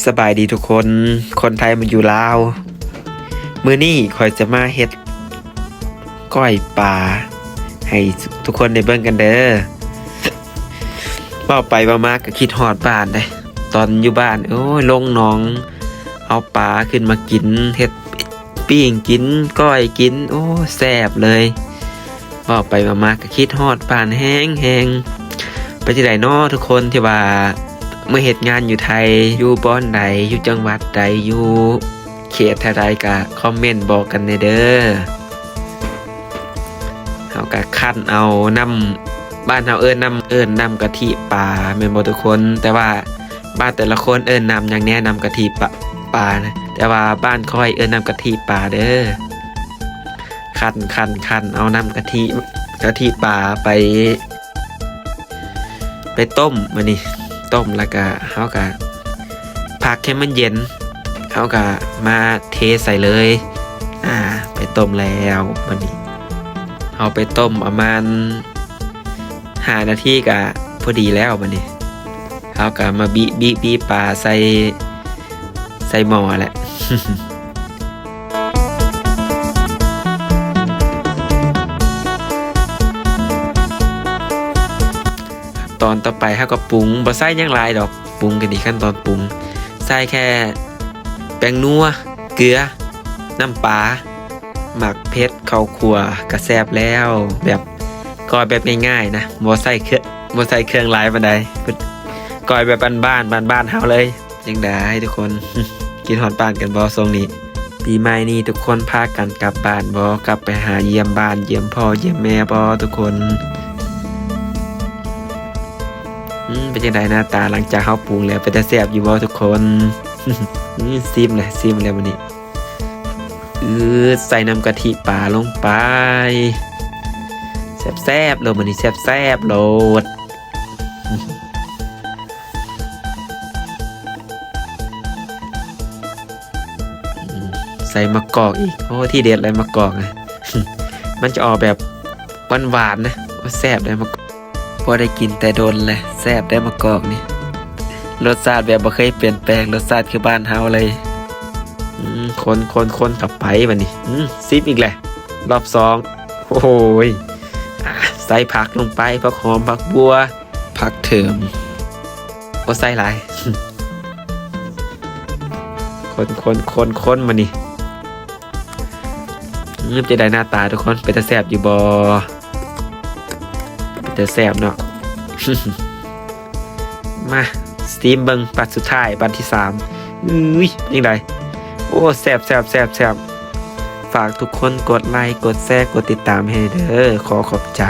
ສະບາຍດີທຸກຄົນ, ຄົນໄທມາຢູ່ລາວ. ມື້ນີ້ຂ້ອຍຈະມາເຮັດກ້ອຍປາໃຫ້ທຸກຄົນໄດ້ເບິ່ງກັນເດີ້. ເວົ້າໄປເວົ້າມາກໍຄິດຮອດບ້ານເດ້. ຕອນຢູ່ບ້ານ ໂອ້ຍ ລົງໜອງ ເອົາປາຂຶ້ນມາກິນ ເຮັດ ປີ້ງກິນ ກ້ອຍກິນ ໂອ້ ແຊບເລີຍ. ເວົ້າໄປເວົ້າມາກໍຄິດຮອດບ້ານແຮງໆ. ເປັນຈັ່ງໃດນໍທຸກຄົນທີ່ວ່າມາເຮັດງານຢູ່ໄທ ຢູ່ບ່ອນໃດ ຢູ່ຈັງຫວັດໃດ ຢູ່ເຂດເທົ່າໃດ ກໍຄອມເມັນບອກກັນແດ່ເດີ້. ເຮົາກໍຄັ້ນເອົານ້ຳ ບ້ານເຮົາເອີ້ນນ້ຳ ເອີ້ນນ້ຳກະທິປາ ແມ່ນບໍ່ທຸກຄົນ? ແຕ່ວ່າ ບ້ານແຕ່ລະຄົນເອີ້ນນ້ຳຫຍັງແດ່ ນ້ຳກະທິປາ ປານະ ແຕ່ວ່າບ້ານຂ້ອຍເອີ້ນນ້ຳກະທິປາເດີ້. ຄັ້ນ ຄັ້ນ ຄັ້ນເອົານ້ຳກະທິ ກະທິປາໄປ ໄປຕົ້ມ ບາດນີ້ ຕົ້ມແລ້ວກະ ເຮົາກະພັກໃຫ້ມັນເຢັນ ເຮົາກະມາເທໃສ່ເລີຍ. ອາ ໄປຕົ້ມແລ້ວ ບາດນີ້ ເຮົາໄປຕົ້ມປະມານ ຫ້ານາທີກະພໍດີແລ້ວ. ບາດນີ້ເຮົາກະມາບີບ ບີບ ບີບປາໃສ່ ໃສ່ໝໍ້ແຫຼະ. ຕອນຕໍ່ໄປເຮົາກໍປຸງ ບໍ່ໃສ່ຫຍັງຫຼາຍດອກ. ປຸງກໍນີ້ ຂັ້ນຕອນປຸງ ໃສ່ແຄ່ແປ້ງນົວ ເກືອ ນ້ຳປາ ໝາກເຜັດ ເຂົ້າຂົ້ວ ກະແຊບແລ້ວ. ແບບ ກ້ອຍແບບງ່າຍໆນະ ບໍ່ໃສ່ເຄື່ອງ ບໍ່ໃສ່ເຄື່ອງຫຼາຍປານໃດ. ກ້ອຍແບບບ້ານໆ ບ້ານໆເຮົາເລີຍ. ຈັ່ງໃດທຸກຄົນ ຄິດຮອດບ້ານກັນບໍ່ຊ່ວງນີ້? ປີໃໝ່ນີ້ທຸກຄົນພາກັນກັບບ້ານບໍ່? ກັບໄປຫາຢ້ຽມບ້ານ ຢ້ຽມພໍ່ຢ້ຽມແມ່ບໍ່ທຸກຄົນ? ອືມ ເປັນຈັ່ງໃດໜ້າຕາຫຼັງຈາກເຮົາປຸງແລ້ວ ເປັນຕາແຊບຢູ່ບໍ່ທຸກຄົນ? ອືມ ຊີມແຫຼະ ຊີມແລ້ວມື້ນີ້. ອື ໃສ່ນ້ຳກະທິປາລົງໄປ ແຊບໆໂລດມື້ນີ້ ແຊບໆໂລດ. ອືມ ໃສ່ໝາກກອກອີກ ໂອ້ ທີເດັດເລີຍໝາກກອກນະ ມັນຈະອອກແບບຫວານໆນະ ໂອ້ ແຊບເລີຍໝາກກອກ. ບໍ່ໄດ້ກິນແຕ່ດົນແຫຼະ ແຊບເດ້ໝາກກອກນີ້ ລົດຊາດແບບບໍ່ເຄີຍປ່ຽນແປງ ລົດຊາດຄືບ້ານເຮົາເລີຍ. ອືມ ຄົນໆໆ ກັບໄປບາດນີ້. ອືມ ຊີມອີກແຫຼະ ລອບສອງ. ໂອ້ໂຫຍ ອາ ໃສ່ຜັກລົງໄປ ຜັກຫອມ ຜັກບົ່ວ ຜັກເທີມ ບໍ່ໃສ່ຫຼາຍ. ຄົນໆໆໆ ບາດນີ້. ອືມ ເປັນຈັ່ງໃດໜ້າຕາທຸກຄົນ ເປັນຕາແຊບຢູ່ບໍ່? ເປັນຕາແຊບເນາະ. ມາຊີມເບິ່ງບາດສຸດທ້າຍ ບາດທີສາມ. ເອີຍ ເປັນຈັ່ງໃດ? ໂອ້ ແຊບໆໆໆ. ຝາກທຸກຄົນກົດໄລ ກົດແຊ ກົດຕິດຕາມໃຫ້ເດີ ຂໍຂອບໃຈ.